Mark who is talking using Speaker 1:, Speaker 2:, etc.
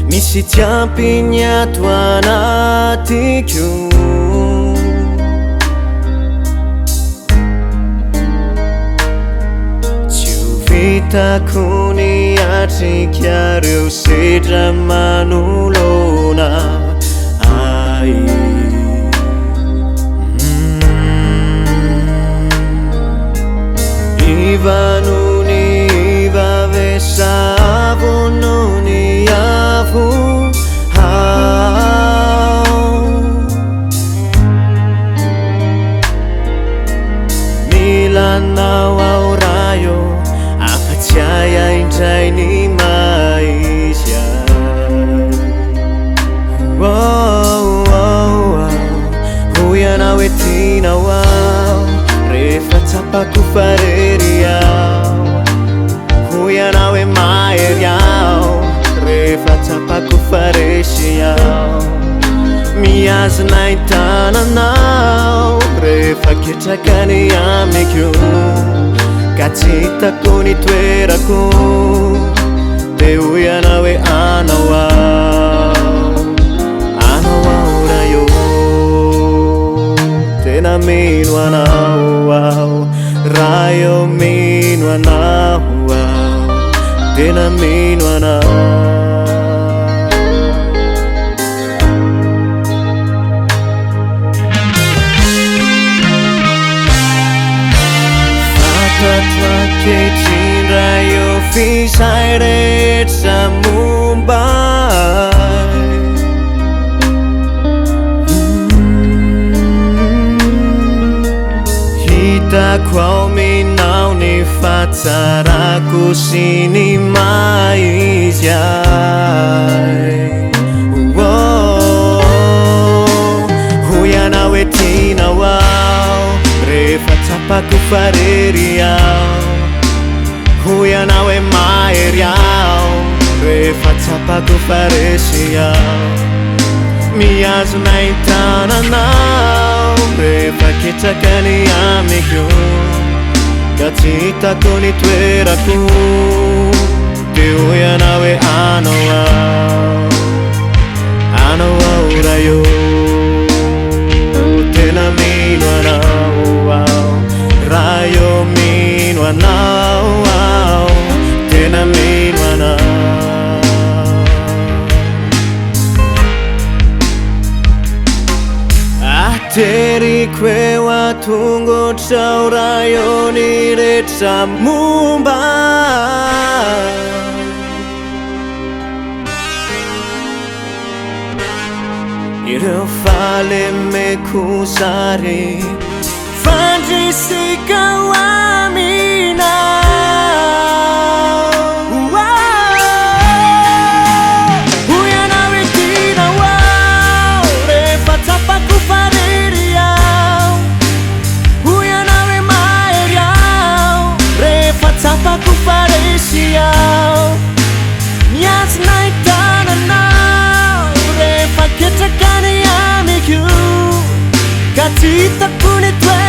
Speaker 1: Misy tsy ampy ny ato anatiko. Tsy ho vitako ny hiatrika ireo sedra manoloana ahy. Iva noho ny iva ve sa avo noho ny avo aho? Mila anao aho Ray ô, ampatsiahy ahy indray ny maha izy ahy. Oh, oh, oh. Hoy ianao hoe tianao aho rehefa tsapako fa rery aho. Hoy ianao hoe mahery aho rehefa tsapako fa resy aho. Mihazona ny tananao rehefa ketraka ny amiko ka tsy hitako ny toerako. Dia hoy ianao hoe anao aho, anao aho Ray ô. Tena mino anao aho, Ray ô, mino anao aho, tena mino anao. Fantatro ankehitriny Ray ô f'izay rehetra momba ahy. Hitako ao aminao ny fahatsarako sy ny maha izy ahy. Oh, hoy ianao hoe tianao aho rehefa tsapako fa rery aho. Hoy ianao hoe mahery aho rehefa tsapako fa resy aho. Mihazona ny tananao rehefa ketraka ny amiko ka tsy hitako ny toerako. Dia hoy ianao hoe anao aho, anao aho Ray ô. Tena mino anao aho, Ray ô, mino anao aho, tena mino anao. Ateriko eo an-tongotrao Ray ô ny rehetra momba ahy. Ireo fahalemeko zary fandrisika ho aminao. Hoy ianao hoe tianao aho rehefa tsapako fa rery aho. Hoy ianao hoe mahery aho rehefa tsapako fa resy aho. Mihazona ny tananao rehefa ketraka ny amiko ka tsy hitako ny toerako.